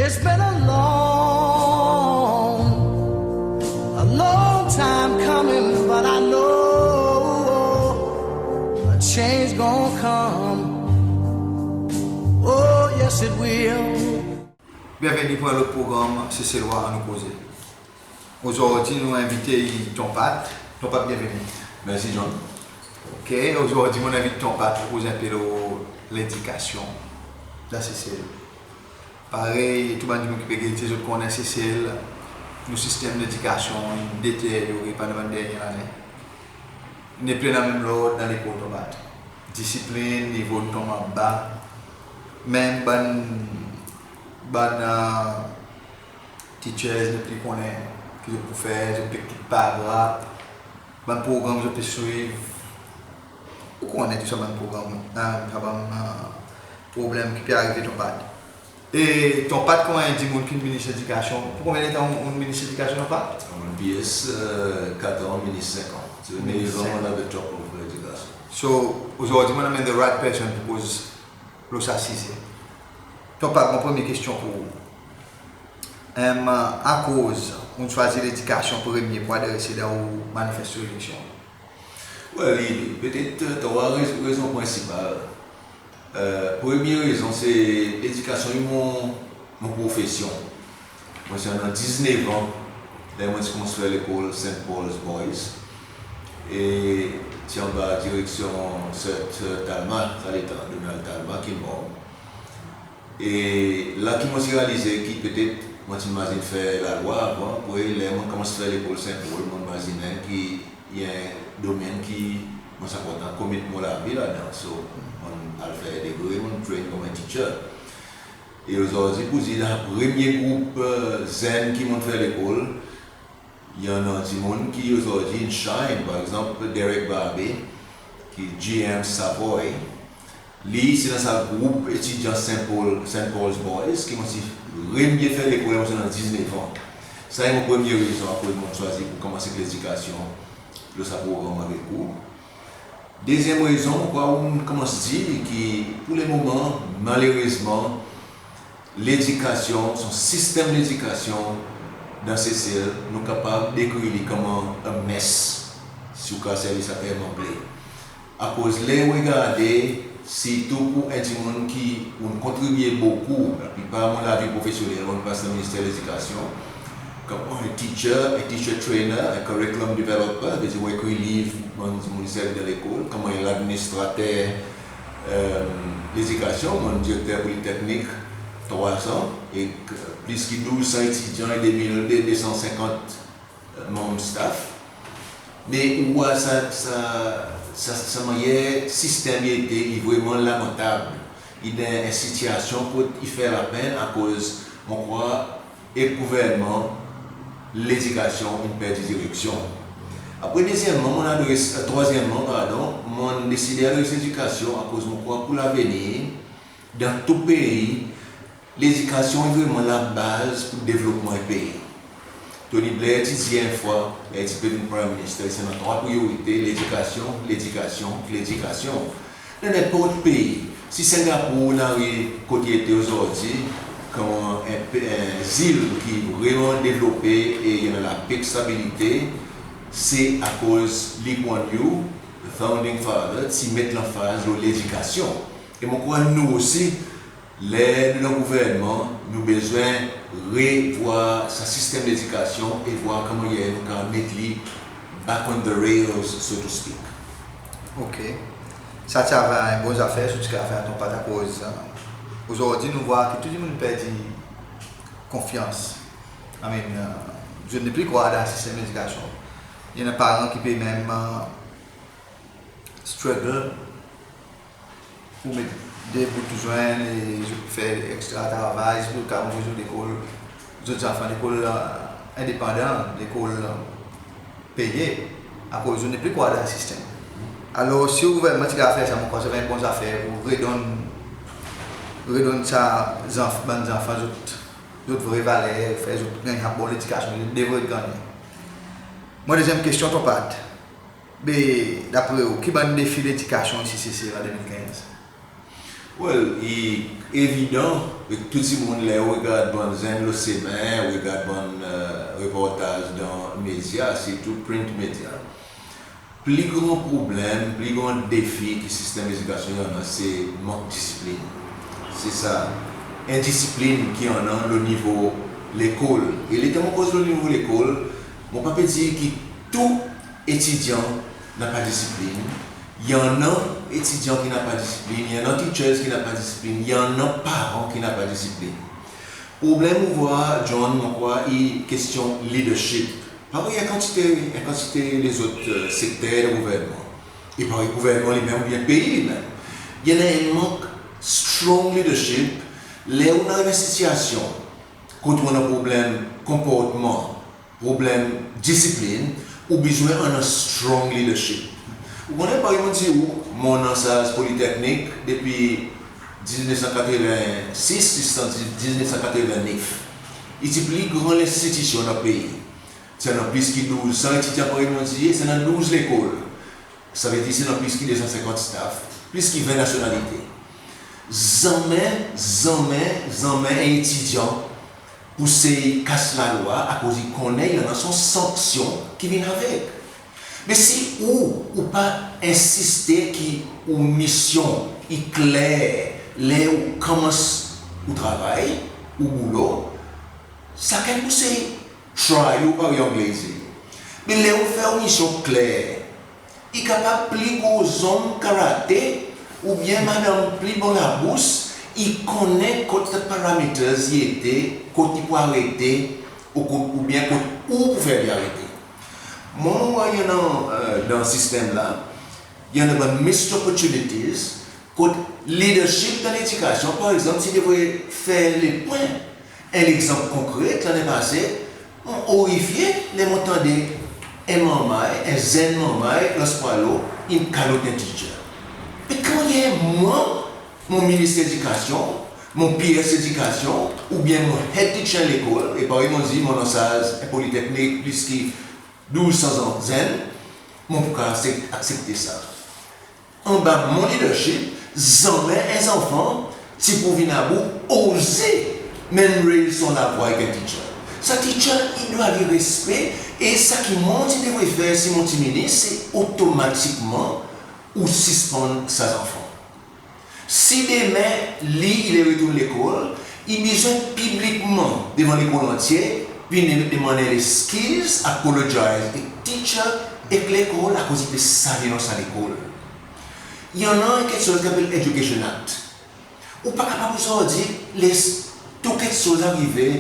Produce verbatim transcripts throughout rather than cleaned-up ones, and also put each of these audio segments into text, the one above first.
It's been a long, a long time coming, but I know a change gonna come. Oh, yes, it will. Byenveni pour en lot progranm Seselwa Annou Koze. Ozordi nou envit Ton Pat. Ton Pat, byenveni. Mersi John. OK, ozordi mon envit Ton Pat pour koz en pe lo ledikasyon dan Sesel. Parey tou bann dimoun ki pe gete, zot konnen Sesel, nou sistenm ledikasyon in deteryore pandan bann dernyen lannen. Nepli annan menm lord dan lekol, Ton Pat. Disiplin, nivo tonm anba. Menm bann, bann, a, teachers nepli konnen ki zot pou fer, zot pe kit paragraf, bann progranm zot pe swiv. Ou konnen tou sa bann progranm, a, sa bann, a, problenm ki pe arive, Ton Pat. E Ton Pat, konman en dimoun ki'n minis ledikasyon, pour konbyen letan ou'n minis ledikasyon, Ton Pat? Mon P S, e, kat an, minis senk an. So, minis senk an. Nev an dan le top of ledikasyon. So, ozordi mon anmenn the right person pour koz lo sa size. Ton Pat, mon premye kestyon pour ou. Em, akoz ou'n swazir ledikasyon premye pour adrese dan ou manifesto eleksyon? Well, i, petet, e, trwa rez-, rezon prensipal. E, premye rezon se ledikasyon i mon, mon profesyon. Mon ti annan diznef an ler mon ti konstri lekol Saint Paul's Boys. E ti anba direksyon Sir, Sir Talma, sa letan, Donald Talma, ki mor. E la ki mon ti realize ki petet mon ti mazin fer lalwa avan, apre ler mon konmans fer lekol Saint Paul, mon mazinen ki i en domenn ki mon ti a kontan komit mon lavi ladan. So, mon al fer degre, mon train konman teacher. E ozordi, pour dir, dan premye group, e, zenn ki mon fer lekol, i annan dimoun ki ozordi in shine, par egzanp, Derek Barbe, ki G M Savoy. Li, se dan sa group etidyan Saint Paul, Saint Paul's Boys, ki mon ti premye fer lekol, mon ti annan diznef an. Sa i mon premye rezon akoz mon swazir pour konmans ek ledikasyon lo sa progranm avek ou. Dezyenm rezon, mon krwar ou'n konmans dir ki, pour le moman, malerezman, ledikasyon, son sistenm ledikasyon dan Sesel, nou kapab dekrir li konman a mess, si ou kapab servi sa term angle. Akoz ler ou regarde, sirtou pour en dimoun ki ou'n kontribye bokou, laplipar mon lavi profesyonnel, mon pas dan Minister Ledikasyon, konman en teacher, en teacher trainer, en curriculum developer, vedir ou ekrir liv, bann dimoun i servi dan lekol, konman en ladministrater, e, ledikasyon, mon direkter politeknik, trwa an, e plis ki douz san etidyan e de mil, de, de san senkant, e, manm staff. Me ou war sa, sa, sa, sa mannyer sistenm i ete, i vreman lamantab. I dan en sitiyasyon kot i fer lapenn akoz mon krwar ek gouvernman, ledikasyon in perdi direksyon. Apre, dezyenmman, mon adres, e, trwazyenmman, pardon, mon deside adres ledikasyon akoz mon krwar pour lavenir, dan tou pei, ledikasyon i vreman labaz pour devlopman en pei. Tony Blair ti dir en fwa, ler i ti pe vin Prime Minister, i ti annan trwa priyorite, ledikasyon, ledikasyon, ledikasyon. Dan nenport pei, si Singapour in ariv kot i ete ozordi, konman en pe-, en zil ki vreman devlope e i annan lapek, stabilite, se akoz Lee Kuan Yew, the founding father, ti met lanfaz lo ledikasyon. E mon krwar nou osi, ler nou dan gouvernman, nou bezwen revwar sa sistenm ledikasyon e vwar konman nou kapab met li back on the rails, so to speak. OK. Sa ti ava en bon zafer si ou ti kapab fer, Ton Pat, akoz, e, ozordi nou war ki tou dimoun perdi konfyans. I mean, e, zot nepli krwar dan sistenm ledikasyon. I annan paran ki pe menm, e, struggle pour met de bout zwenn e zot fer ekstra travay, zot kapab anvoy zot lekol, zot zanfan lekol, e, endepandan, lekol, e, peye, akoz zot nepli krwar dan sistenm. Alor, si gouvernman ti kapab fer sa, mon krwar sa sere en bon zafer pour redonn, redonn sa zanf-, bann zanfan zot, zot vre valer, fer zot ganny sa bon ledikasyon zot devret ganny. Mon dezyenm kestyon, Ton Pat, be, dapre ou, ki bann defi ledikasyon isi Sesel an de mil kenz? Well, i, Evidan, avek tou dimoun, ler ou regard bann zenn lo semen, ou regard bann, e, reportaz dan medya, sirtou print medya, pli gran problenm, pli gran defi ki sistenm ledikasyon i annan, se mank disiplin. Se sa endisiplin ki annan lo nivo lekol. E letan mon koz lo nivo lekol, mon pa pe dir ki tou etidyan napa disiplin. I annan etidyan ki napa disiplin, i annan teachers ki napa disiplin, i annan paran ki napa disiplin. Problenm ou vwar, John, mon krwar, i kestyon leadership. Parey en kantite, en kantite lezot, e, sekter dan gouvernman. E parey gouvernman li menm oubyen pei li menm. I annan en mank strong leadership, ler ou annan en sitiyasyon kot ou annan problenm konportman, problenm disiplin, ou bezwen annan strong leadership. Ou konnen, parey mon dir ou, mon ansarz Politeknik depi diznef san katreven sis zis an diznef san katreven nef. I ti pli gran lenstitisyon dan pei. Ti annan plis ki douz san etidyan, parey mon dir, ti annan douz lekol. Savedir ti annan plis ki de san senkant staff, plis ki ven nasyonalite. Zanmen, zanmen, zanmen en etidyan pou sey kas lalwa, akoz i konnen i annan son sanksyon ki vin avek. Me si ou, ou pa ensiste ki ou misyon i kler ler ou konmans ou travay, ou boulo, sakenn pou sey try ou, parey Angle i dir. Me ler ou fer ou misyon kler, i kapab pli gro zonm karate oubyen madanm pli bon labous, i konnen kot parameters i ete, kot i pou arete, ou kot, oubyen kot ou pou fer li arete. Mon war i annan, e, dan sistenm la, i annan bann missed opportunities, kot leadership dan ledikasyon, par egzanp, ti devret fer lepwen. En legzanp konkre, lannen pase, mon orifye ler mon tande en manmay, en zenn manmay, Anse Boileau, in kalot en teacher. Me kan i annan mwan, mon minis ledikasyon, mon P S ledikasyon, oubyen mon head teacher lekol, e parey mon dir, mon ansarz en politeknik plis ki douz san zenn, mon pou kapab aksepte sa. Anba mon leadership, zanmen en zanfan ti pou vin about oze menm raise son lavwa avek en teacher. Sa teacher i dwa li respe, e sa ki mwan ti devret fer si mon ti minis, se otomatikman ou sispann sa zanfan. Si demen li, i le retourn lekol, i bezwen piblikman, devan lekol antye, vin demann en leskiz, apologize ek teacher, ek lekol, akoz i pe sal non sa lekol. I annan en keksoz ki apel Education Act. Ou pa kapab ozordi les tou keksoz arive,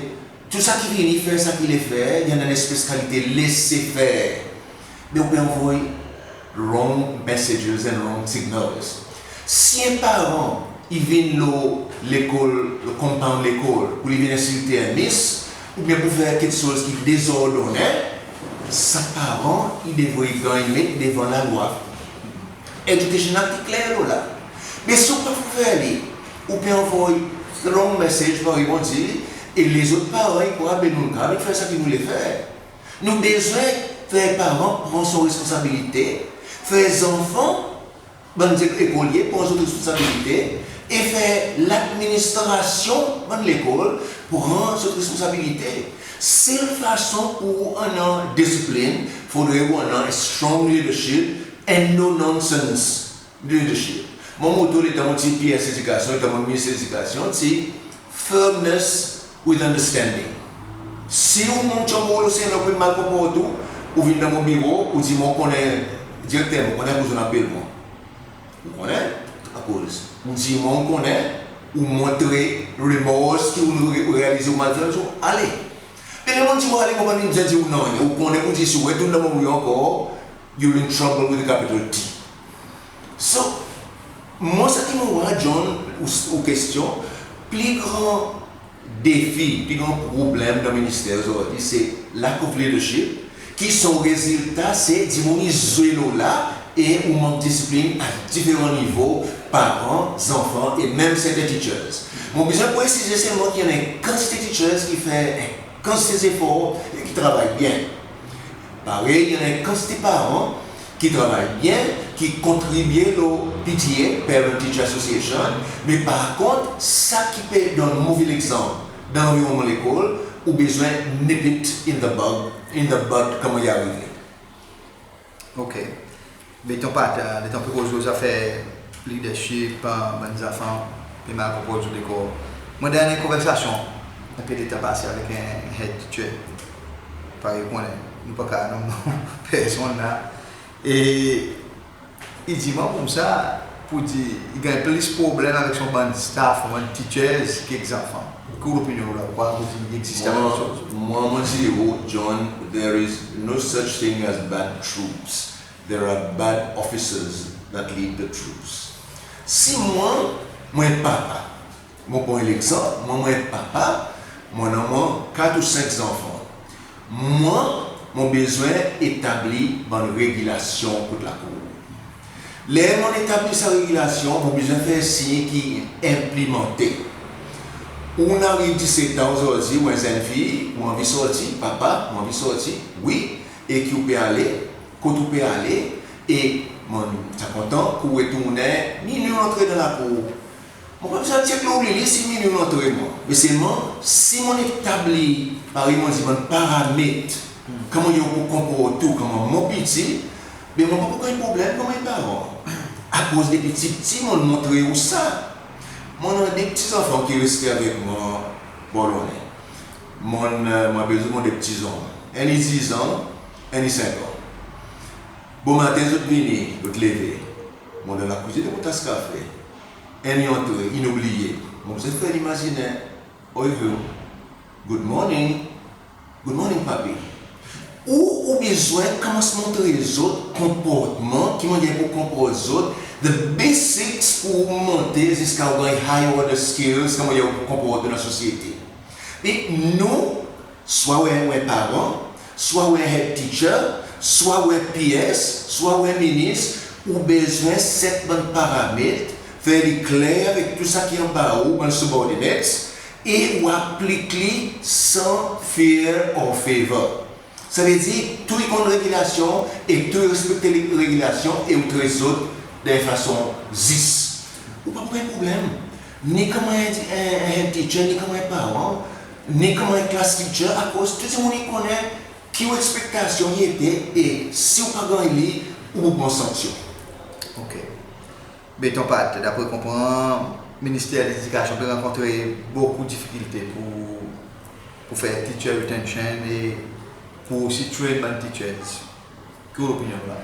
tou sa ki vini fer sa ki le fer, i annan en lespes kalite lese fer. Me ou pe anvoy wrong messages and wrong signals. Si en paran i vin lo lekol, lo compound lekol, pou li vin ensilte en mis, oubyen pou fer keksoz ki dezordonnen, sa paran i devret ganny met devan lalwa. Education Act i kler lo la. Me si ou pa pou fer li, ou pe anvoy wrong message, parey mon dir, e lezot paran i krwar, be nou kapab fer sa ki nou le fer. Nou bezwen fer paran pran son responsabilite, fer zanfan, bann ekolye pran zot responsabilite, e fer ladministrasyon bann lekol pran zot responsabilite. Sel fason pou ou annan disiplin, fodre ou annan strong leadership and no nonsense leadership. Mon moto letan mon ti P S ledikasyon, letan mon minis ledikasyon, ti firmness with understanding. Si ou monn tyonbo lo seyans, ou pe mal konport ou, ou vin dan mon biro, ou dir mwan ou konnen, direkter, mwan ou konnen akoz ou'n apel mwan. Ou konnen akoz. Ou dir mwan ou konnen, ou montre remors ki ou realize ou mal fer, ou ale. Me ler monn dir ou ale, mon pa vin dir ou non, ou konnen, ou dir si ou retourn dan mon biro ankor, you're in trouble with a capital T. So, mwan sa ki mon war, John, ou, ou kestyon, pli gran defi, pli gran problenm dan minister ozordi, se lack of leadership, ki son rezilta se dimoun i zwe lo la, e ou mank disiplin a diferan nivo, paran, zanfan, e menm serten teachers. Mon bezwen presize selman ki i annan en kantite teachers ki fer en kantite zefor e ki travay byen. Parey, i annan en kantite paran ki travay byen, ki kontribye lo P T A, Parent Teacher Association, me par kont, sa ki pe donn move legzanp dan lanvironnman lekol, ou bezwen nip it in the bud, in the bud, konman i arive. Ok. Be ton Pat, letan pe koz lo zafer leadership, bann zanfan pe mal konport zot lekor. Mon dan en konversasyon en pe de tan pase avek en head teacher. Parey ou konnen, nou pa kapab nonm non personn la. E i dir mwan koumsa, pour dir i ganny plis problenm avek son bann staff, bann teachers, ki ek zanfan. Ki ou lopinyon ou la? Ou krwar pour dir i egziste bann soz? Mwan, mon dir ou, John, there is no such thing as bad troops. There are bad officers that lead the troops. Si mwan, mon en papa, mon pran en legzanp, mwan, mon en papa, mon annan mwan kat ou senk zanfan. Mwan, mon bezwen etabli bann regilasyon kot lakour. Ler mon etabli sa regilasyon, mon bezwen fer sir ki i enplimante. Ou ariv diset an ozordi, ou en zenn fiy, ou anvi sorti, papa, ou anvi sorti, wi, e ki ou pe ale, kot ou pe ale, e mon ta kontan ki ou retournen, minwi ou antre dan lakour. Mon pa bezwen tyek lo ou lili si minwi ou antre mwan. Me selman, si mon etabli, parey mon dir, bann paramet, konman ou pou konport ou, konman mon piti, be mon pa pou ganny problenm konman en paran. Akoz depi pti pti, mon montre ou sa. Mon annan de pti zanfan ki reste avek mwan bor lannen. Mon, mon bezwen mon de pti zonm. Enn i diz an, enn i senk an. Bomaten zot vini, zot leve. Mon dan lakwizin, mon tas kafe. Enn i antre, in oubliye. Mon bezwen fer li mazinen, "Oi, hello. Good morning. Good morning, papi." Ou, ou bezwen konmans montre zot konportman, ki mannyer pou konport zot, the basics pour ou monte ziska ou ganny high order skills, ki mannyer ou pou konport dan sosyete. E nou, swa ou en, ou en paran, swa ou en head teacher, swa ou en P S, swa ou en minis, ou bezwen set bann paramet, fer li kler avek tou sa ki anba ou, bann subordinates, e ou aplik li san fear or favor. Savedir, tou i konn regilasyon e tou i respekte regilasyon e ou tret zot dan en fason zis. Ou pa pou ganny problenm. Ni konman en, en, en head teacher, ni konman en paran, ni konman en class teacher, akoz tou dimoun i konnen ki ou ekspektasyon i ete, e si ou pa ganny li, ou pou pran sanksyon. Ok. Be ton Pat, dapre konpran, Minister Ledikasyon pe rankontre bokou difikilte pour, pour fer teacher retention e pour osi train bann teachers. Ki ou lopinyon la?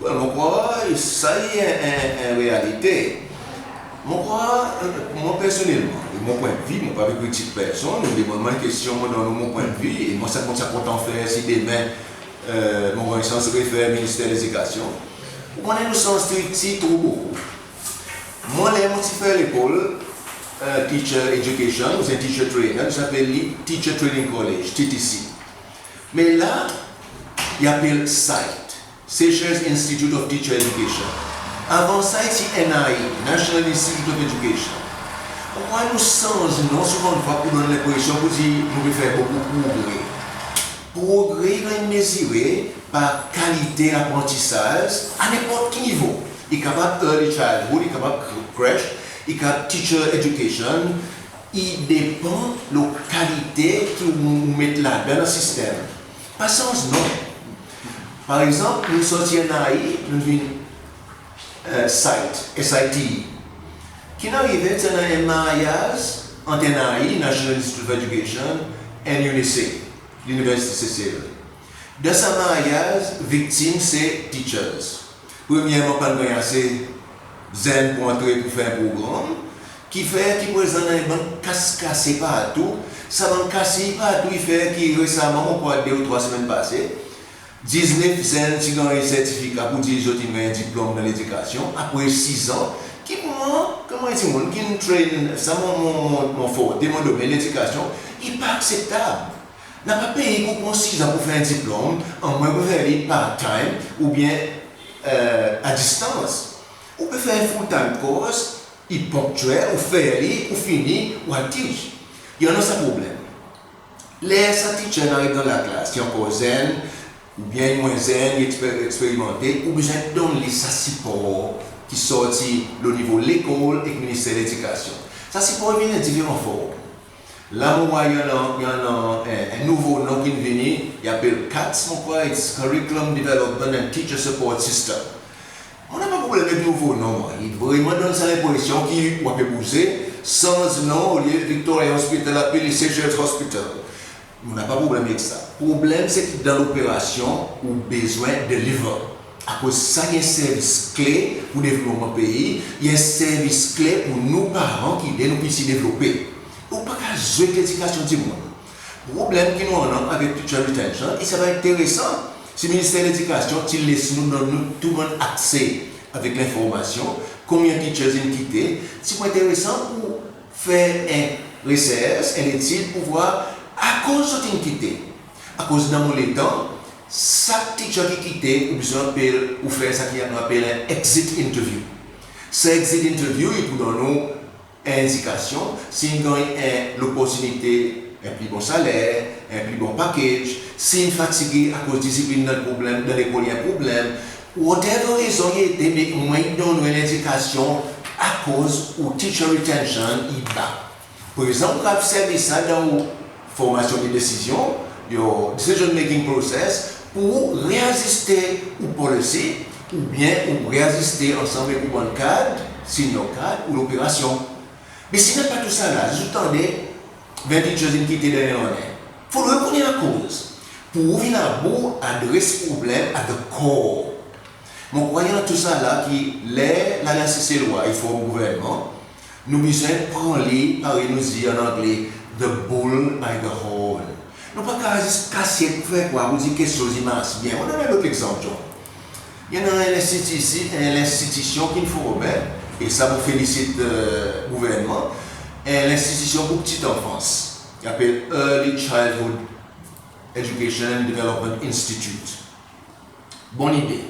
Well, mon krwar sa i en, en, en realite. Mon krwar, mon personnelman, e mon pwennvi, mon pa pe kritik personn, ou demann mwan en kestyon, mon donn ou mon pwennvi, e mon sa, mon sa kontan fer si demen mon ganny sans refer Minister Ledikasyon. Ou konnen nou sanz striktir tro bokou. Mwan, ler mon ti fer lekol, teacher education, ouswa teacher trainer, nou ti apel li Teacher Training College, T T C. Me la, i apel SITE, Seychelles Institute of Teacher Education. Avan sa, i ti N I E, National Institute of Education. Ou krwar nou sanz non souvandfwa pour donn lenpresyon pour dir nou pe fer bokou progre. Progre i ganny mezire par kalite laprantisaz a nenport ki nivo. I kapab early childhood, i kapab crèche, i kapab teacher education, i depan lo kalite ki ou, ou met ladan dan sistenm. Pa sanz non. Par egzanp, nou sorti N I E, nou vin SITE, S I T E. Ki'n arive, ti annan en maryaz ant N I E, National Institute of Education, and UNISE, Liniversite Sesel. Dan sa maryaz, viktim se teachers. Premyerman, pa'n ganny ase zenn pour antre pour fer progranm, ki fer ki prezan annan bann kas kase partou. Sa bann kas partou i fer ki resaman, mon krwar de ou trwa semenn pase, diznef zenn ti ganny sertifika pour dir zot in ganny diplom dan ledikasyon apre sizan. Ki pour mwan, konman en dimoun ki'n train, sa mon, mon, mon, mon forte, mon domenn ledikasyon, i pa akseptab. Napa pei ki ou pran sizan pour fer en diplom, amwen ou fer li part-time oubyen a distans. Ou pe fer full-time course, i ponktyel, ou fer li, ou fini, ou al tich. I annan sa problenm. Ler sa teacher in ariv dan laklas, i ankor zenn, oubyen i mwen zenn, i eksper-, eksperimante, ou bezwen donn li sa sipor ki sorti lo nivo lekol ek Minister Ledikasyon. Sa sipor i vin dan diferan form. La mon war i annan, i annan en, en nouvo non ki'n vini, i apel CATS, mon krwar, it's Curriculum Development and Teacher Support System. Mon napa problenm ek nouvo non, mwan. I vreman donn sa lenpresyon ki ou pe bouze, sanz non, olye Victoria Hospital, apel li Seychelles Hospital. Mon napa problenm ek sa. Problenm se ki dan loperasyon ou bezwen deliver. Akoz sa i en servis kle pour devlopman pei, i en servis kle pour nou paran ki ede nou piti devlope. Ou pa kapab zwe ek ledikasyon dimoun. Problenm ki nou annan avek teacher retention, e sa ti a enteresan si Minister Ledikasyon ti les nou, donn nou tou bann akse avek lenformasyon, konbyen teachers in kite, ti pou enteresan pour fer en resers, en letid pour war akoz zot in kite. Akoz dan mon letan, sak teacher ki kite, ou bezwen apel, ou fer sa ki nou apel en exit interview. Sa exit interview, i pou donn ou en endikasyon, si in ganny en loportinite, en pli bon saler, en pli bon package, si in fatige akoz disiplin dan problenm, dan lekol i en problenm, whatever rezon i ete, me omwen i donn ou en endikasyon akoz ou teacher retention i ba. Prezan ou kapab servi sa dan ou formasyon de desizyon, your decision making process, pour ou reaziste ou policy, oubyen ou reaziste ansanm ek ou bann kad, senior kad, ou loperasyon. Me si napa tou sa la, zis ou tande ven teachers in kite dernyen lannen. Fodre ou konnen lakoz. Pour ou vin about adres problenm at the core. Mon krwar i annan tou sa la ki ler Lalyans Seselwa i form gouvernman, nou bezwen pran li, parey nou dir an angle, the bull by the horn. Nou pa kapab zis kasyet pour fer krwar pour dir keksoz i mars byen. Mon donn en lot legzanp, John. I annan en lenstitisi-, en lenstitisyon ki'n formen, e sa mon felisit, e, gouvernman, en lenstitisyon pour ptit anfans. I apel Early Childhood Education and Development Institute. Bon lide.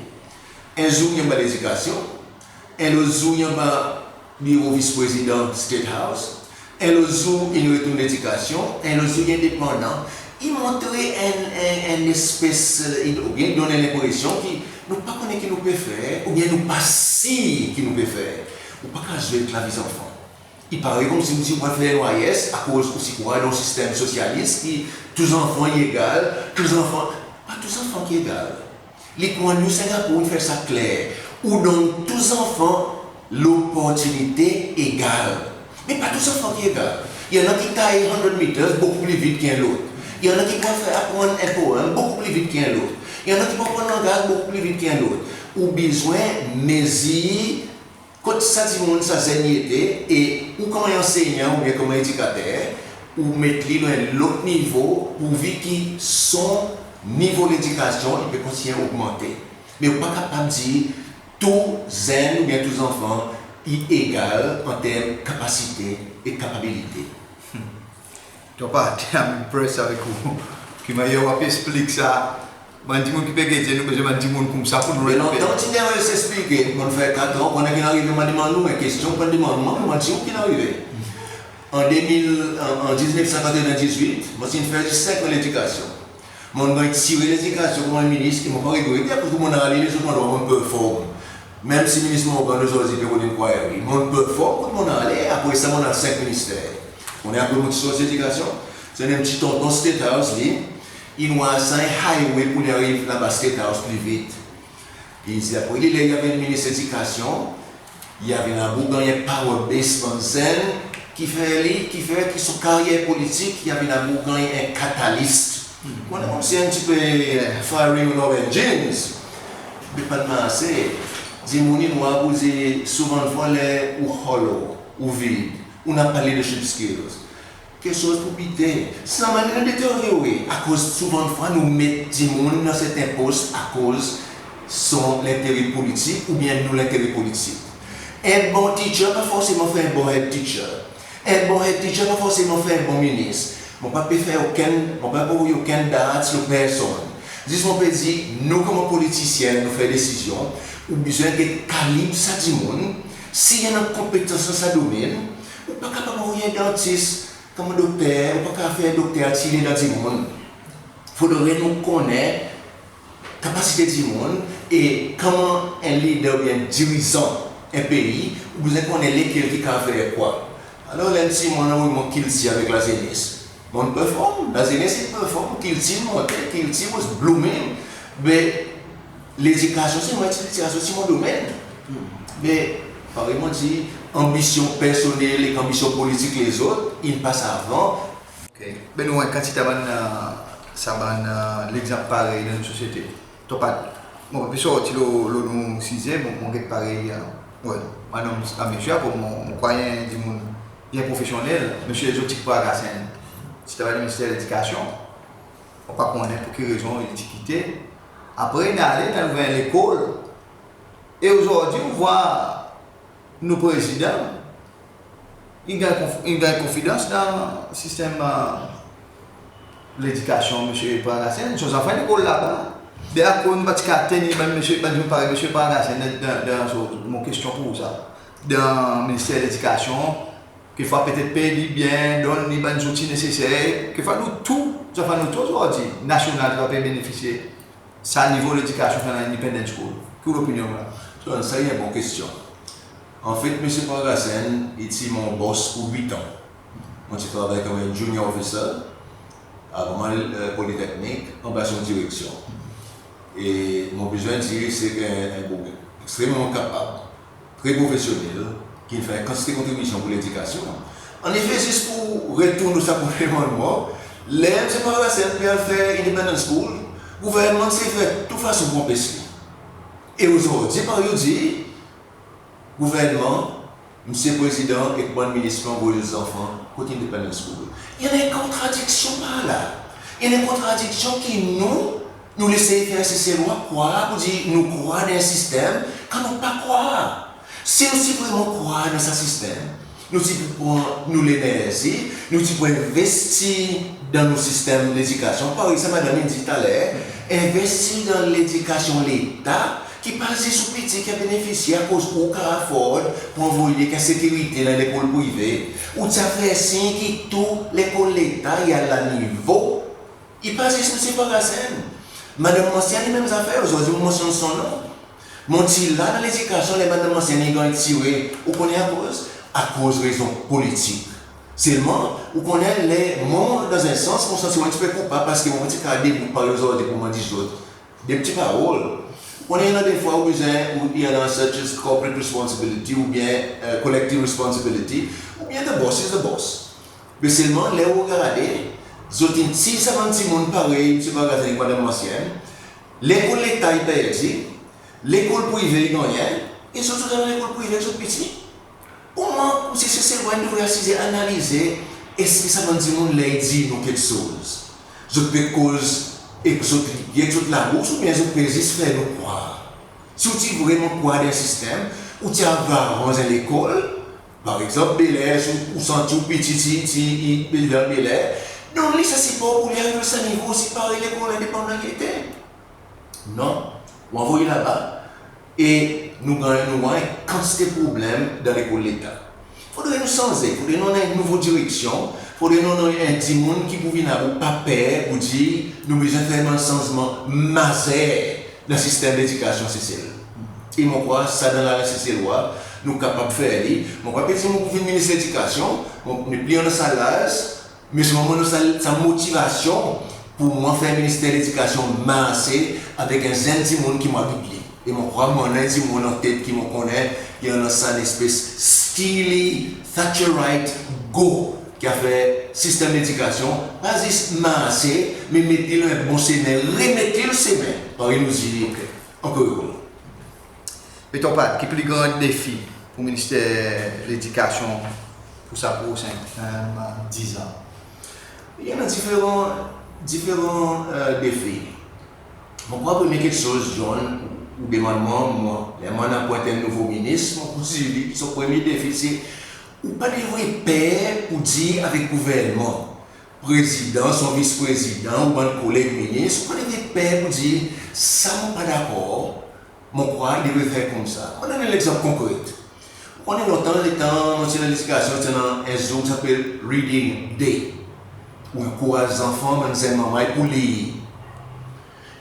En zour i anba ledikasyon, en lot zour i anba biro vis-prezidan State House, en lot zour in retourn ledikasyon, en lot zour i endepandan. I montre en, en, en espes, e, oubyen i donn en lenpresyon ki nou pa konnen ki nou pe fer, oubyen nou pa sir ki nou pe fer. Ou pa kapab zwe ek lavi zanfan. I parey konmsi ou dir ou pral fer en NYS akoz ou ti krwar dan sistenm sosyalis ki tou zanfan i egal, tou zanfan, pa tou zanfan ki egal. Lee Kuan Yew Singapore in fer sa kler. Ou donn tou zanfan loportinite egal. Me pa tou zanfan ki egal. I annan ki tay hundred meters bokou pli vit ki en lot. I annan ki kapab fer aprann en poem bokou pli vit ki en lot. I annan ki pou aprann langaz bokou pli vit ki en lot. Ou bezwen mezir kot sa dimoun, sa zenn i ete, e ou konman en ansennyan oubyen konman edikater, ou met li lo en lot nivo, pourvi ki son nivo ledikasyon i pe kontinyen ogmante. Me ou pa kapab dir tou zenn oubyen tou zanfan i egal an term kapasite e kapabilite. Ton Pate, I'm impressed avek ou. Ki mannyer ou pe eksplik sa, bann dimoun ki pe gete nou, bezwen bann dimoun koumsa pour nou... Me lontan ti napa sa eksplike, mon fer kat an, konn ki'n arive, mon demann ou en kestyon, mon demann ou, mon dir ou ki'n arive. An de mil, an, an diznef san katreven-dizwit, mon ti'n fer zis senk an ledikasyon. Mon ganny tire ledikasyon konman minis, e mon pa regrete, akoz kot mon ale, lezot landrwa mon perform. Menm si Minis Morgan ozordi pe rod enquiry, mon perform kot mon ale, apre sa mon al senk minister. Ou konnen akoz mon ti sorti ledikasyon? Se menm pti tonton State House li, in war sa en highway pour li ariv laba State House pli vit. E i dir apre li, ler i vin minis ledikasyon, i vin about ganny en power base bann zenn, ki fer li, ki fer ki son karyer politik i vin about ganny en catalyst. Ou konnen konmsi en pti pe firing on all engines. Me pa'n marse. Dimoun in war pour dir souvandfwa ler ou hollow, ou vid, ou napa leadership skills, keksoz pou bite. Sa mannyer deteryore, akoz souvandfwa nou met dimoun dan serten pos akoz son lentere politik oubyen nou lentere politik. En bon teacher pa forseman fer en bon head teacher. En bon head teacher pa forseman fer en bon minis. Mon pa pe fer okenn, mon pa pe anvoy okenn darts lo personn. Zis mon pe dir, nou konman politisyen, nou fer desizyon, ou bezwen get kalib sa dimoun. Si i annan konpetans dan sa domenn, ou pa kapab anvoy en dantis konman dokter, ou pa kapab fer dokter tir ledan dimoun. Fodre nou konnen kapasite dimoun e konman en lider oubyen dirizan en pei, ou bezwen konnen lekel ki kapab fer kwa. Alor, ler en dimoun annan kilti avek lazenes, mon perform, lazenes in perform, kilti in monte, kilti was blooming. Be ledikasyon, se mwan, ledikasyon se mon domenn. Be parey mon dir, anbisyon personnel ek anbisyon politik lezot in pas avan. Ok. Be nou annan kantite bann, sa bann legzanp parey dan nou sosyete. Topat, mon pa pe sorti lo, lo nou size, bon, mon get parey, well, madanm, a, msye, akoz mon, mon krwar i en dimoun byen profesyonnel, msye Zotique Pragasène ti travay dan Minister Ledikasyon. Mon pa konnen pour ki rezon i ti kite. Apre in ale, in al ouver en lekol. E ozordi ou vwar nou Prezidan, i ganny konf-, i ganny konfidans dan sistenm ledikasyon, Msye Pragasène, son zanfan lekol laba. Be akoz nou pa ti kapab tenir bann msye, bann dimoun parey Msye Pragasène dan, dan, dan, so, mon kestyon pour ou sa, dan Minister Ledikasyon, kekfwa petet pey li byen, donn li bann zouti neseser, kekfwa nou tou, zanfan nou tou ozordi, nasyonal, ti a pe benefisye sa nivo ledikasyon ki annan Independence School. Ki ou lopinyon la? So, sa i en bon kestyon. Anfet, Msye Pragasène i ti mon bos pour wit an. Mon ti travay konman junior officer, avan mon al Politeknik, anba son direksyon. E mon bezwen dir se en, en boug ekstrememan kapab, tre profesyonnel, ki'n fer kantite kontribisyon pour ledikasyon. Annefe, zis pour retourn lo sa premen amannman, ler Msye Pragasène pe al fer Independence School, gouvernman ti fer tou fason pour anpes li. E ozordi, parey ou dir, gouvernman, Msye Prezidan ek bann minis pe anvoy zot zanfan kot Independence School. I annan en kontradiksyon par la. I annan en kontradiksyon ki nou, nou le esey fer Seselwa krwar pour dir nou krwar dan en sistenm, kan nou pa krwar. Si nou ti vreman krwar dan sa sistenm, nou ti pou pran nou lenerzi, nou ti pou envestir dan nou sistenm ledikasyon. Parey sa madanm in dir taler, envestir dan ledikasyon Leta, ki pa zis ou piti ki a benefisye akoz ou kapab afford pour anvoy li avek sekirite dan lekol prive. Ou ti a fer sir ki tou lekol Leta i a la nivo. I pa zis Msye Pragasène. Madanm Mancienne, menm zafer, ozordi mon mansyonn son non. Mon ti la dan ledikasyon ler Madanm Mancienne i ganny tire. Ou konnen akoz? Akoz rezon politik. Selman, ou konnen, ler mwan, dan en sans, mon santi mwan en pti pe koupab, paski mon pa ti kapab debout parey ozordi pour mon dir zot de pti parol. Ou konnen, i annan defwa ou bezwen, ou, i annan such as corporate responsibility oubyen, e, collective responsibility, oubyen the boss is the boss. Me selman, ler ou regarde, zot in tir sa bann dimoun parey Msye Pragasène ek Madanm Mancienne, lekol Leta i perdi, lekol prive i gannyen, e zot, zot al dan lekol prive, zot piti. Pour mwan, koumsi Seselwa in devret asize analize, eski sa bann dimoun ler i dir nou keksoz, zot pe koz ek zot, ek zot labours, oubyen zot pe zis fer nou krwar? Si ou ti vreman krwar dan sistenm, ou ti ava aranz en lekol, par egzanp, Bel Air, si ou, ou santi ou piti ti, ti, i, Bel Air, Bel Air, donn li sa sipor pour li ariv sa nivo osi parey lekol endepandan i ete. Non, ou anvoy laba, e nou ganny, nou ganny kantite problenm dan lekol Leta. Fodre nou sanze, fodre nou annan en nouvo direksyon, fodre nou annan en dimoun ki pou vin la, ou pa per pour dir nou bezwen fer bann sanzman mazer dan sistenm ledikasyon Sesel. E mon krwar sa dan Lalyans Seselwa nou kapab fer li. Mon pa pe dir mon pou vin minis ledikasyon, mon nepli annan sa laz, me selman mon annan sa, sa motivasyon pour mwan fer Minister Ledikasyon marse avek en zenn dimoun ki mon abitye. E mon krwar mon annan en dimoun an tet ki mon konnen i annan sa lespes steely Thatcherite go ki a fer sistenm ledikasyon pa zis marse, me met li lo en bon semen, remet li lo semen, parey nou dir, ok, ankor en fwa. Pe Topat, ki pli gran defi pour Minister Ledikasyon pour sa prosen, e, dizan? I annan diferan, diferan, e, defi. Mon krwar premye keksoz, John, ou demann mwan, mwan, ler mon apwent en nouvo minis, mon pou dir li, son premye defi se, ou pa devret per pour dir avek gouvernman, Prezidan, son Vis-Prezidan, ou bann koleg minis, ou pa devret per pour dir, sa mon pa dakor, mon krwar i devret fer koumsa. Mon donn en legzanp konkret. Ou konnen lontan, letan mon ti dan ledikasyon, ti annan en zour ki apel Reading Day. Ou ankouraz zanfan, bann zenn manmay pour lir.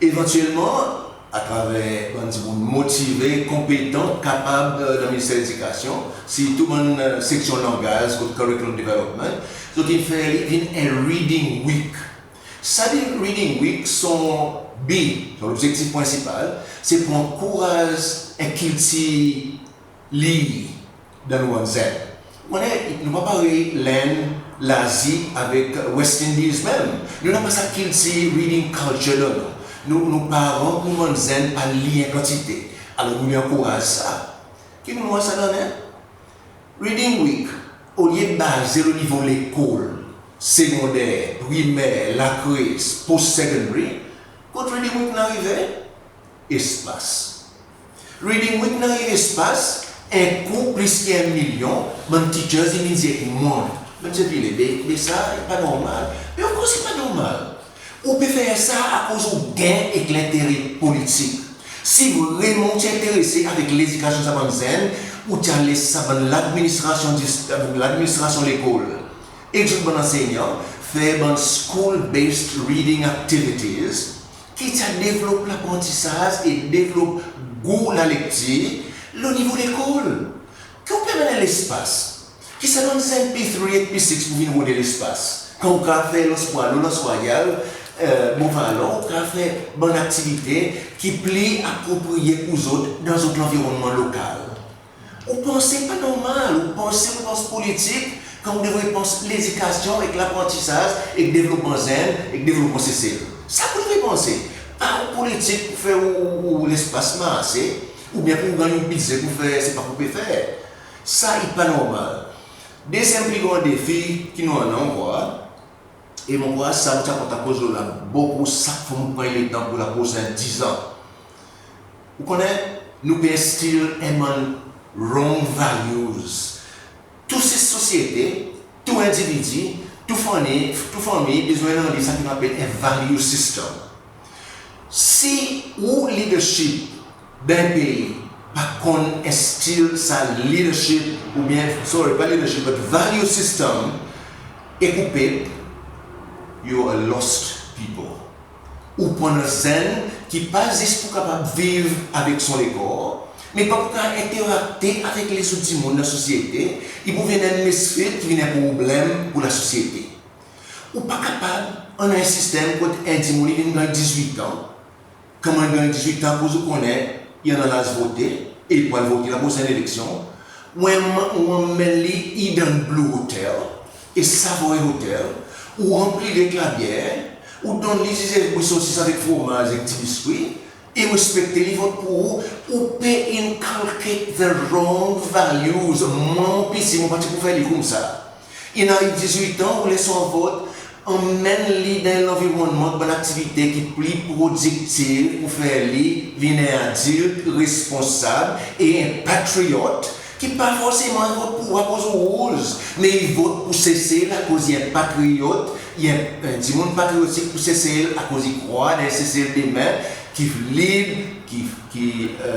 Evantyelman, atraver bann dimoun motive, konpetan, kapab, e, dan Minister Ledikasyon, sirtou bann, e, seksyon langaz kot curriculum development, zot in fer li vin en reading week. Sa Reading Week, son bi, son lobzektif prensipal, se pour ankouraz en kiltir lir dan nou bann zenn. Ou konnen, nou pa parey Lenn, Lazi avek West Indies menm. Nou napa sa kiltir reading culture dan nou. Nou, nou paran, nou bann zenn pa lir en kantite. Alor nou le ankouraz sa. Ki nou war sa dan nou Reading Week, olye baze lo nivo lekol, segonder, primer, lakres, post secondary, kot Reading Week in arive? Espas. Reading Week in arive espas, en kou plis ki en milyon, bann teachers in vin dir ek mwan, Msye Pillay, be, be sa i pa normal. Be of course i pa normal. Ou pe fer sa akoz ou ganny ek lentere politik. Si vreman ou ti enterese avek ledikasyon sa bann zenn, ou ti a les sa bann ladministrasyon dis-, ladministrasyon lekol, ek zot bann ansennyan, fer bann school-based reading activities, ki ti a devlop laprantisaz e devlop gou lalektir lo nivo lekol. Ki ou pe anmenn dan lespas? Ki sa bann zenn P three ek P six pou vin rode lespas? Kan ou kapab fer lans pwalo, lans rwayal, e, Mont Valor, ou kapab fer bann aktivite ki pli apropriye pour zot dan zot lanvironnman lokal. Ou panse pa normal, ou panse, ou pans politik, kan ou devret pans ledikasyon ek laprantisaz, ek devlopman zenn, ek devlopman Sesel. Sa ou devret panse. Pa ou politik pou fer ou, ou, ou lespas marse, oubyen pou ou ganny ou bidze pou fer, se pa ou pe fer. Sa i pa normal. Dezyenm pli gran defi ki nou annan, mon krwar, e mon krwar sa mon ti a kontan koz lo la bokou, sak fwa mon pran letan pour laprosen dizan. Ou konnen, nou pe enstill en bann wrong values. Tou se sosyete, tou endividi, tou fanmi, tou fanmi bezwen annan sa ki nou apel en value system. Si ou leadership dan en pei pa konn enstill sa leadership, oubyen, sorry, pa leadership, but value system, ek ou pep, you are a lost people. Ou pran zenn ki pa zis pou kapab viv avek son lekor, me pa pou kapab enterakte avek lezot dimoun dan sosyete, i pou vin en misfit ki vin en problenm pour lasosyete. Ou pa kapab annan en sistenm kot en dimoun i vin ganny dizwit an, konman i ganny dizwit an, akoz ou konnen i annan laz vote, e i pou al vote laprosen eleksyon, ou anmenn, ou anmenn li, i dan Blue Hotel, e Savoy Hotel, ou ranpli li ek labyer, ou donn li ti zebri sosis avek fromaz ek ti biskwi, e ou ekspekte li vot pour ou, ou pe inculcate the wrong values. Mwan mon piti, mon pa ti pou fer li koumsa. In ariv dizwit an, ou les ou vot, anmenn li dan en lanvironnman, bann aktivite ki pli prodiktiv pour fer li vin en adilt responsab e en patriyot, ki pa forseman vot pour ou akoz ou rouz, me i vot pour Sesel akoz i en patriyot, i en, en dimoun patriyotik pour Sesel akoz i krwar dan Sesel demen, ki lib, ki, ki, e,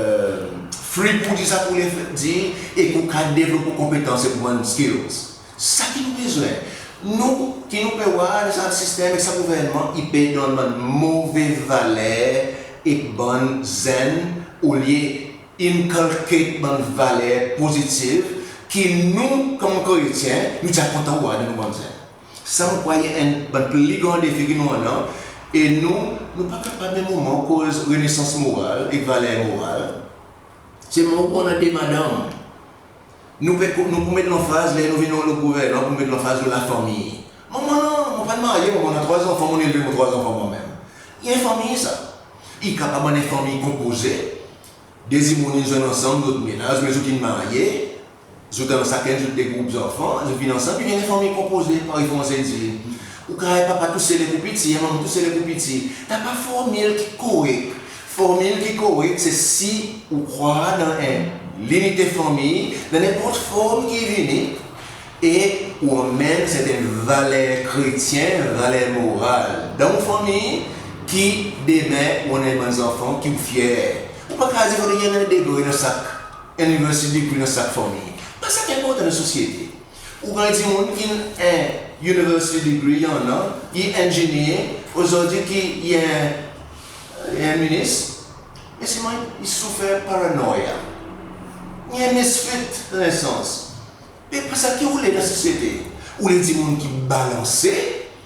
free pour dir sa ki ou le dir, e ki ou kapab devlop ou konpetans ek ou bann skills. Sa ki nou bezwen. Nou, ki nou pe war dan sa sistenm ek sa gouvernman, i pe donn bann move valer ek bann zenn, olye inculcate bann valer pozitiv ki nou, konman kretyen, nou ti a kontan war dan nou bann zenn. Sa mon krwar i enn bann pli gran defi ki nou annan, e nou, nou pa kapab menm moman koz renesans moral ek valer moral. Selman ou annan de madanm. Nou pe, nou pou met lanfaz, ler nou vin lo gouvernman, pou met lanfaz lo lafanmir. Mwan, mwan, non, mon pa'n marye, mon annan trwa zanfan, mon'n elve mon trwa zanfan mwan menm. I en fanmir sa. I kapab annan en fanmir konpoze. De dimoun in zwenn ansanm, zot menaz, me zot in marye, zot annan sakenn zot de group zanfan, zot vin ansanm, i vin en fanmir konpoze, parey Franse dir. Ou kapab en papa tousel ek ou piti, en manman tousel ek ou piti. Napa formil ki korek. Formil ki korek, se si ou krwar dan en linite fanmir, dan nenport form ki i vini, e ou anmenn serten valer kretyen, valer moral dan ou fanmir, ki demen ou annan bann zanfan ki ou fyer. Ou pa kapab dir fodre i annan en degre dan sak, en university degree dan sak fanmir. Pa sa ki enportan dan sosyete. Ou ganny dimoun ki annan en university degree, i annan, i engineer, ozordi ki i en, en minis, Siman i soufer paranoya. I en misfit, dan en sans. Me pa sa ki ou le dan sosyete. Ou le dimoun ki balanse,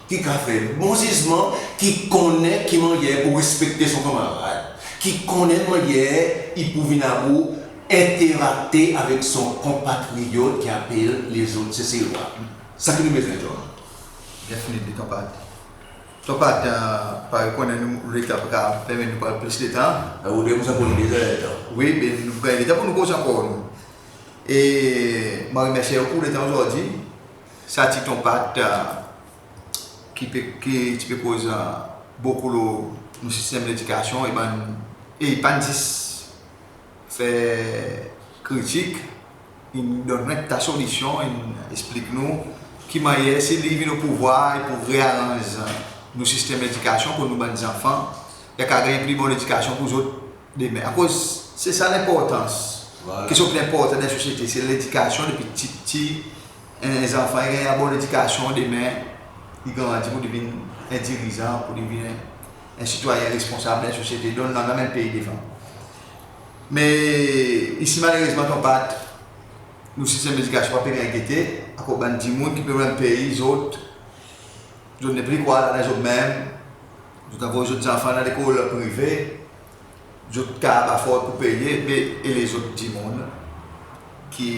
ki kapab fer bon zizman, ki konnen ki mannyer pour respekte son kanmarad, ki konnen mannyer i pou vin abou enterakte avek son konpatriyot ki apel lezot Seselwa. Sa ki nou bezwen, John. Definitely, Ton Pat. Ton Pat, e, parey ou konnen nou, letan pa kapab permet nou pran plis letan. E, ou de, ou sa konn deza letan. Wi, be nou ganny letan pour nou koz ankor nou. E mon remersye ou pour letan ozordi. Sa ti Ton Pat, e, ki pe, ki ti pe koz, e, bokou lo nou sistenm ledikasyon, e bann, e i pa'n zis fer kritik, in donn nou ta solisyon, in eksplik nou ki mannyer si li vin o pouvwar, i pou rearanz nou sistenm ledikasyon pour nou bann zanfan, i a kapab ganny pli bon ledikasyon pour zot demen. Akoz se sa lenportans. Vwala. Ki sa ki lenportan dan sosyete, se ledikasyon depi pti pti. En zanfan i ganny en bon ledikasyon, demen i grandi pour li vin en dirizan, pour li vin en, en sitwayen responsab dan sosyete, donn nou anmenn pei devan. Me isi, malerezman, Ton Pat, nou sistenm ledikasyon pa pe ganny gete, akoz bann dimoun ki pe run pei, zot, zot nepli krwar dan zot menm, zot anvoy zot zanfan dan lekol prive, zot kapab aford pour peye, be e lezot dimoun ki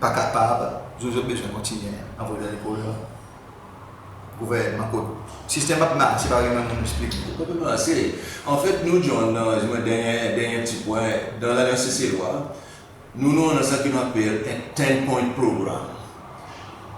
pa kapab, zot, zot bezwen kontinyen anvoy dan lekol gouvernman kot sistenm pa pe marse, parey menm ou eksplik nou. Pa pe marse. Anfet, nou, John, dan, dernyen, dernyen pti pwen, dan Lalyans Seselwa, nou, nou annan sa ki nou apel en ten point program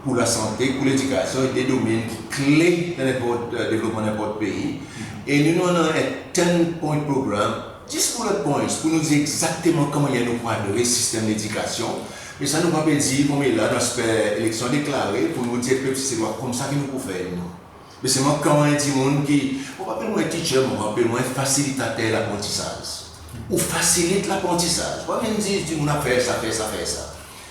pour lasante, pour ledikasyon, e de domenn ki kle dan nenport, e, devlopman nenport pei. E nou, nou annan en ten point program zis pour lot pwen, pour nou dir egzakteman ki mannyer nou pou adres sistenm ledikasyon. Me sa nou pa pe dir konmela, nou esper eleksyon deklare pour nou dir pep Seselwa koumsa ki nou pou fer, nou. Me selman kan en dimoun ki, mon pa apel mwan en teacher, mon apel mwan en fasilitater laprantisaz. Ou fasilit laprantisaz. Ou pa vin dir dimoun fer sa, fer sa, fer sa.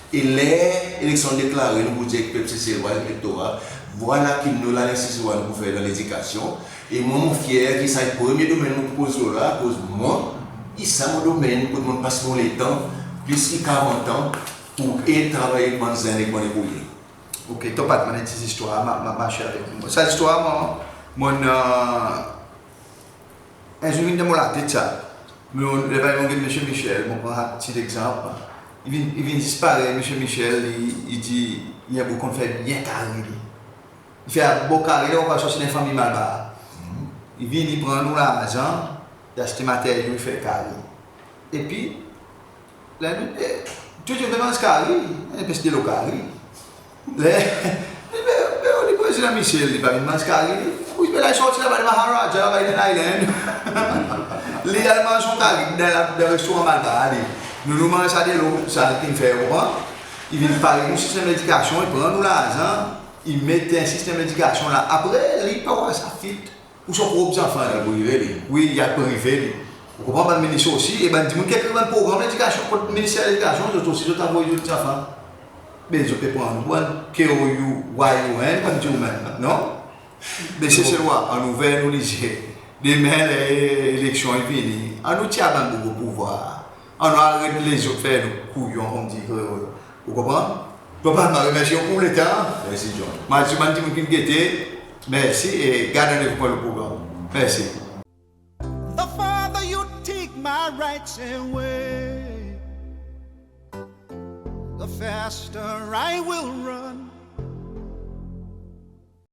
E ler eleksyon deklare, nou pou dir ek pep Seselwa, elektora, vwala ki nou, Lalyans Seselwa, nou pou fer dan ledikasyon. E mwan, mon fyer ki sa i premye domenn mon pou koz lo la, akoz mwan, i sa mon domenn kot mon'n pas mon letan, plis ki karant an, pour travay ek bann zenn, ek bann ekoulye. Ok, Ton Pat, mon annan en pti zistwar, ma, ma, ma share avek ou. Sa zistwar, mon, mon, e, en zour i vin dan mon latet sa. Mon, ler mon get Msye Michel, mon pran sa pti legzanp. I vin, i vin zis parey Msye Michel, i, i dir, i en boug konn fer byen kari li. I fer bon kari, ler ou war, sorti dan en fanmir Malbar. I vin, i pran nou larzan, i aste materyo, i fer kari. Epi, ler nou, e, tou dimoun pe manz kari, en pes delo kari. Ler, e, be, be, ou dir Prezidan Michel, li pa vin manz kari, li. Wi, be la i sorti laba, li Maharaja, laba Eden Island. Li al manz son kari dan la, dan restoran Malbar, li. Nou, nou manz sa delo, sa li ki'n fer, ou konpran? I vin parey nou sistenm ledikasyon, i pran nou larzan, i met en sistenm ledikasyon la. Apre, li pa war sa fit pour son prop zanfan li. Prive li. Wi, i al prive li. Ou konpran, bann minis osi, e bann dimoun ki ekrir bann program ledikasyon kot Minister Ledikasyon, zot osi, zot anvoy zot zanfan. Be zot pe pran nou pour bann K O U, Y O N, konmdir ou menm, non? Be Seselwa, annou ouver nou lizye. Demen, ler eleksyon i vini, annou tir bann boug o pouvwar. Annou aret lezot fer nou kouyon, konmdir kreol. Ou konpran? Mon remersye ou pour letan. Mersi, John. Mersi bann dimoun ki'n gete. Mersi e gard randevou pour lo program. Mersi. The farther you take my rights away, the faster I will run.